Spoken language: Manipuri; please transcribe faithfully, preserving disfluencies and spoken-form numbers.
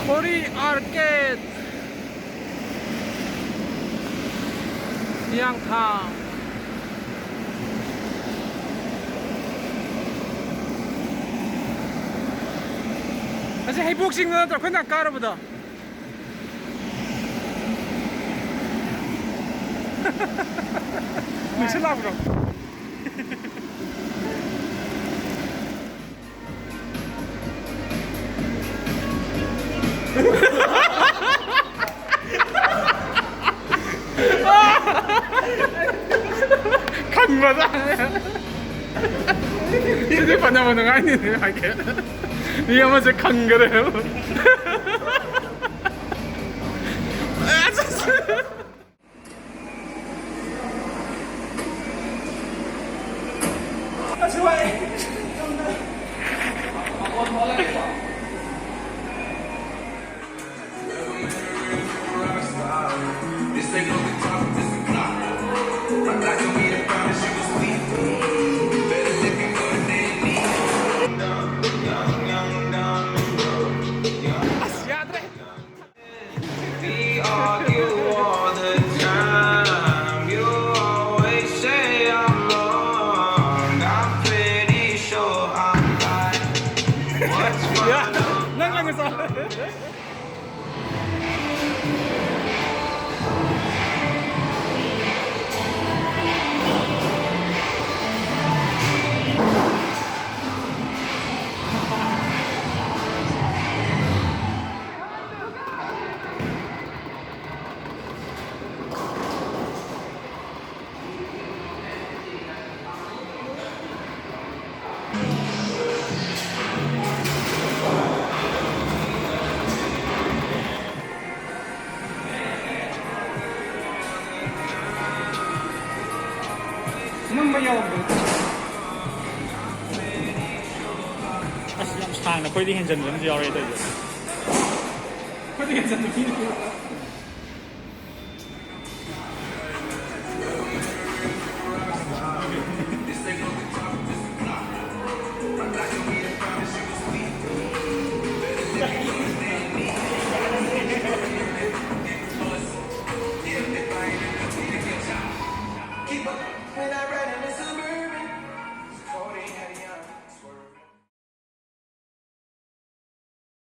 ꯀꯣꯔꯤ ꯑꯥꯔꯀꯦꯗ, ꯍꯤꯌꯥꯡꯊꯥꯡ꯫ ꯑꯁꯤ ꯍꯩꯕꯣꯛ ꯆꯤꯡꯗ ꯅꯠꯇ꯭ꯔꯣ ꯑꯩꯈꯣꯏꯅ ꯀꯥꯔꯨꯕꯗꯣ? ꯅꯨꯡꯁꯤꯠ ꯂꯥꯛꯄ꯭ꯔꯣ? ꯈꯪꯕꯗ꯫ ꯁꯤꯗꯤ ꯐꯅꯕ ꯅꯨꯡꯉꯥꯏꯅꯤꯅꯦ, ꯍꯥꯏꯒꯦ꯫ ꯃꯤ ꯑꯃꯁꯦ ꯈꯪꯈꯔꯦ꯫ ꯑꯁ, ꯌꯥꯗ꯭ꯔꯦ꯫ We argue all the time. You always say I'm wrong. I'm pretty sure I'm right. What's wrong? ꯅꯪ ꯂꯪꯉꯁꯨ꯫ ꯅꯝꯕ ꯌꯥꯎꯕꯗꯣ꯫ ꯑꯁ, ꯌꯥꯝ ꯁꯥꯡꯅ ꯑꯩꯈꯣꯏꯗꯤ ꯍꯦꯟꯖꯟꯕ ꯑꯃꯁꯨ ꯌꯥꯎꯔꯦ ꯇꯧꯔꯤꯁꯦ꯫ ꯑꯩꯈꯣꯏꯗꯤ ꯍꯦꯟꯖꯟꯕ ꯃꯤ ꯅꯠꯇꯦ꯫